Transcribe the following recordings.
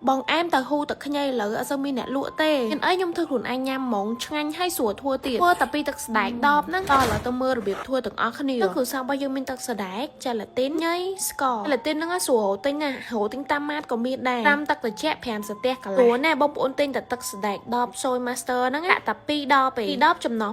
បងអែមតៅហ៊ូទឹកខ្ញីឥឡូវអត់សូវមានអ្នកលក់ទេមានអីខ្ញុំធ្វើខ្លួនឯងញ៉ាំហ្មងឆ្ងាញ់ហើយស្រួលធ្វើទៀតធ្វើតែពីទឹកសណ្ដែកដបហ្នឹងតឥឡូវទៅមើលរបៀបធ្វើទាំងអស់គ្នាទៅគ្រួសាររបស់យើងមានទឹកសណ្ដែក gelatin ញីស្ករ gelatin ហ្នឹងស្រួលទិញណារកទិញតាមម៉ាតក៏មានដែរតាមទឹកត្រជាក់5ស្ទះកន្លះព្រោះណាបងប្អូនទិញតែទឹកសណ្ដែកដប Soy Master ហ្នឹងដាក់តែ2ដបទេ2ដបចំណោះ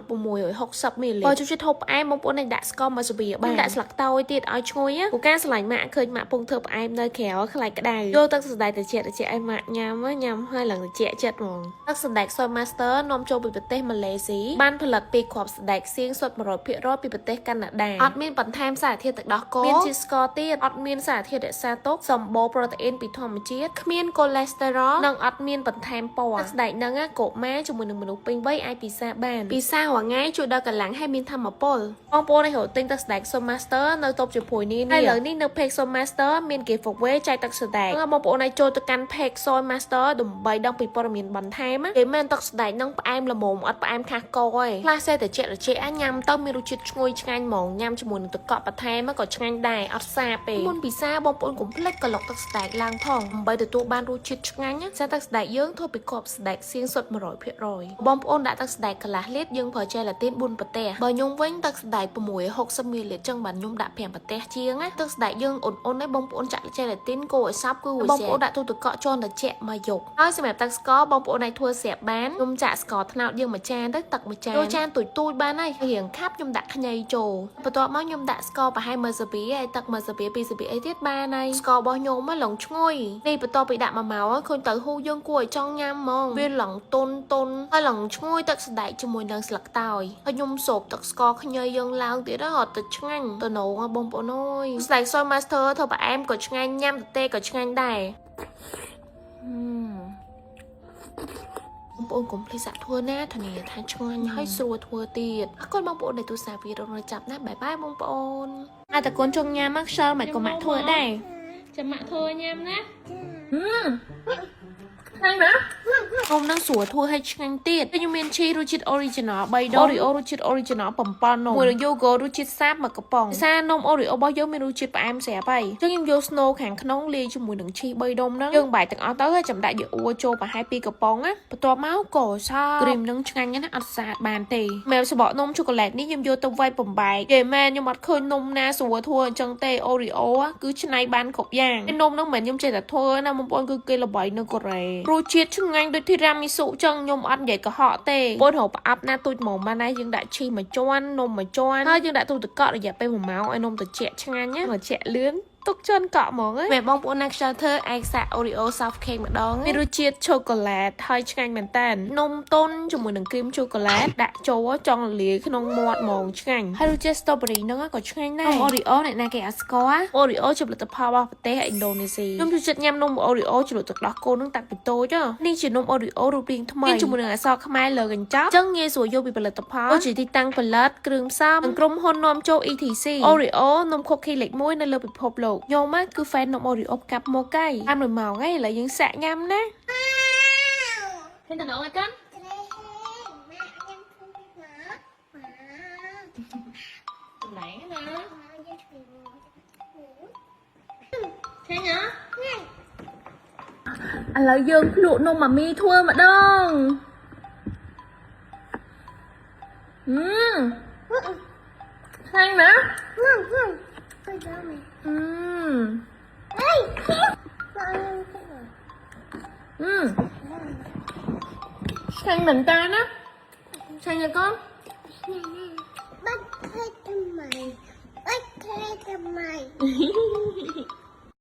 660មីលីលីត្របើចូលចិត្តហូបផ្អែមបងប្អូនអាចដាក់ស្ករមកស្វាបានដាក់ស្លឹកតើយទៀតឲ្យឈ្ងុយណាពូកាស្រឡាញ់ម៉ាក់ឃើញម៉ាក់ពងធ្វើផ្អែមនៅក្រៅខ្លាចក្តៅយកទឹកសណ្ដែកត្រជាក់ត្រជាក់ឲ្យម៉ាក់ញ៉ាំញ៉ាំហើយឡើងត្រជាក់ចិត្តហ្មងទឹកសណ្ដែក Soy Master នាំចូលពីប្រទេសម៉ាឡេស៊ីបានផលិតពីគ្រាប់សណ្ដែកសៀងសុទ្ធ100%ពីប្រទេសកាណាដាអត់មានបន្ថែមសារធាតុទឹកដោះគោមានជាតិស្ករទៀតអត់មានសារធាតុរក្សាទុកសម្បូរប្រូតេអ៊ីនពីធម្មជាតិគ្មានកូលេស្តេរ៉ុលនិងអត់មានបន្ថែមពណ៌ទឹកសណ្ដែកហ្នឹងកុមារជាមួយនឹងមនុស្សពេញវ័យអាចពិសាបានពិសារាល់ថ្ងៃជួយដល់កម្លាំងឲ្យមានធម៌ពលបងប្អូនឲ្យរកទិញទឹកសណ្ដែក Soy Master នៅតូបជាមួយនេះហើយឥឡូវនេះនៅ page Soy Master មាន giveaway ចែកទឹកសណ្ដែកបងប្អូនឲ្យចូលទៅកាន់ page Soy Master ដើម្បីដឹងពីព័ត៌មានបន្ថែមគេមែនទឹកសណ្ដែកហ្នឹងផ្អែមល្មមអត់ផ្អែមខាស់កទេខ្លះសេតែជាត្រជាក់ញ៉ាំទៅមានរសជាតិឈ្ងុយឆ្ងាញ់ហ្មងញ៉ាំជាមួយនឹងទឹកកកបន្ថែមក៏ឆ្ងាញ់ដែរអត់សាបទេមុនពិសាបងប្អូនកុំភ្លេចក្លុកទឹកសណ្ដែកឡើងផងដើម្បីទទួលបានរសជាតិឆ្ងាញ់ចាទឹកសណ្ដែកយើងធ្វើពីគ្រាប់សណ្ដែកសៀងសុទ្ធ100%បងប្អូនដាក់ទឹកសណ្ដែកកន្លះលីត្រយើងប្រើ gelatin 4ប្រទេសបើខ្ញុំវិញទឹកសណ្ដែក660មីលីលីត្រចឹងបាទខ្ញុំដាក់5ប្រទេសជាងណាទឹកសណ្ដែកយើងអ៊ុនៗឯងបងប្អូនចាក់ gelatin កូរឲ្យសព្វគឺបងប្អូនដាក់ទូទឹកកកជន់ត្រជាក់មកយប់ហើយសម្រាប់ទឹកស្ករបងប្អូនអាចធ្វើស្រាប់បានខ្ញុំចាក់ស្ករត្នោតយើងមួយចានទៅទឹកមួយចានចូលចានទូចទូចបានហើយរៀងខាប់ខ្ញុំដាក់ខ្ញីចូលបន្ទាប់មកខ្ញុំដាក់ស្ករប្រហែល1ស្លាបហើយទឹក1ស្លាប2ស្លាបអីទៀតបានហើយស្កររបស់ខ្ញុំមកឡងឈ្ងុយនេះបន្ទាប់ពីដាក់មកមកឃើញទៅហ៊ូយើងគួរឲ្យចង់ញ៉ាំហ្មងវាឡងតុនតុនហើយឡងឈ្ងុយទឹកសណ្ដែកជាមួយនឹងស្លឹកតើយហើយខ្ញុំសូបទឹកស្ករខ្ញីយើងឡើងទៀតហ៎ត់ទៅឆ្ងាញ់ទៅនងបងប្អូនអើយសណ្ដែក Soy Master ធ្វើផ្អែមក៏ឆ្ងាញ់ញ៉ាំទទេក៏ឆ្ងាញ់ដែរបងប្អូនកុំភ្លេចសាកធ្វើណាធានាថាឆ្ងាញ់ហើយស្រួលធ្វើទៀតអរគុណបងប្អូនដែលទស្សនាវីដេអូនេះចាប់ណាបាយបាយបងប្អូនហើយតើកូនចង់ញ៉ាំមកខ្យល់មិនក៏ម៉ាក់ធ្វើដែរ ចាំម៉ាក់ធ្វើញ៉ាំណាឆ្ងាញ់ណា នំនឹងស្រួលធ្វើឲ្យឆ្ងាញ់ទៀតខ្ញុំមានឈីរសជាតិ original 3ដុំ Oreo រសជាតិ original 7នំមួយនឹង yogurt រសជាតិសាបមួយកំប៉ុងសារនំ Oreo របស់យើងមានរសជាតិផ្អែមស្រាប់ហើយអញ្ចឹងខ្ញុំយក snow ខាងក្នុងលាយជាមួយនឹងឈី3ដុំហ្នឹងយើងបាយទាំងអស់ទៅហើយចាំដាក់យអួចូលប្រហែល2កំប៉ុងណាបន្ទាប់មកក៏សគ្រីមនឹងឆ្ងាញ់ណាស់អត់សាតបានទេមែនសបកនំឆូកូឡេតនេះខ្ញុំយកទៅវាយបំបែកគេមែនខ្ញុំអត់ឃើញនំណាស្រួលធ្វើអញ្ចឹងទេ Oreo គឺឆ្នៃបានគ្រប់យ៉ាងនំហ្នឹងមិនមែនខ្ញុំចេះតែធ្វើណាបងប្អូនគឺគេល្បីនៅកូរ៉េរសជាតិឆ្ងាញ់ដូចធីរ៉ាមីស៊ុចឹងខ្ញុំអត់និយាយកុហកទេបងរកប្រអប់ណាទូចហ្មងបានដែរយើងដាក់ឈីមួយជាន់នំមួយជាន់ហើយយើងដាក់ទូទឹកកករយៈពេល1ម៉ោងឲ្យនំត្រជាក់ឆ្ងាញ់ណាត្រជាក់លឿនទុកជន់កក់ហ្មងមែនបងប្អូនណាខ្យល់ធ្វើឯកសា Oreo soft cake ម្ដងមានរសជាតិឆូកូឡេតហើយឆ្ងាញ់មែនតើនំតុនជាមួយនឹងគ្រីមឆូកូឡេតដាក់ចូលចង់រលាយក្នុងមាត់ហ្មងឆ្ងាញ់ហើយរសជាតិ strawberry ហ្នឹងក៏ឆ្ងាញ់ដែរ Oreo អ្នកណាគេអត់ស្គាល់ Oreo ជាផលិតផលរបស់ប្រទេសឥណ្ឌូនេស៊ីខ្ញុំចូលចិត្តញ៉ាំនំ Oreo ជ្រលក់ទឹកដោះគោនឹងតាំងពីតូចនេះជានំ Oreo រូបរាងថ្មីមានជាមួយនឹងអក្សរខ្មែរលើកញ្ចប់ចឹងងាយស្រួលយកពីផលិតផលដូចជាទីតាំងផលិតគ្រឿងផ្សំនិងក្រុមហ៊ុននាំចូល ETC Oreo នំ cookie លេខ1នៅលើពិភពលោកខ្ញុំគឺ fan នំ Oreo កាប់មកកៃតាម1ម៉ោងហើយឥឡូវយើងសាកញ៉ាំណា ឃើញតំណងអីកូនតំណែងណាឃើញហ៎ឥឡូវយើងភ្លក់នំម៉ាមីធ្វើម្ដងហឹមឆ្ងាញ់ណាហឹមហឹមឆ្ងាញ់មែនតើណាឆ្ងាញ់ទេកូន បាត់ខេតថ្មីបាត់ខេតថ្មី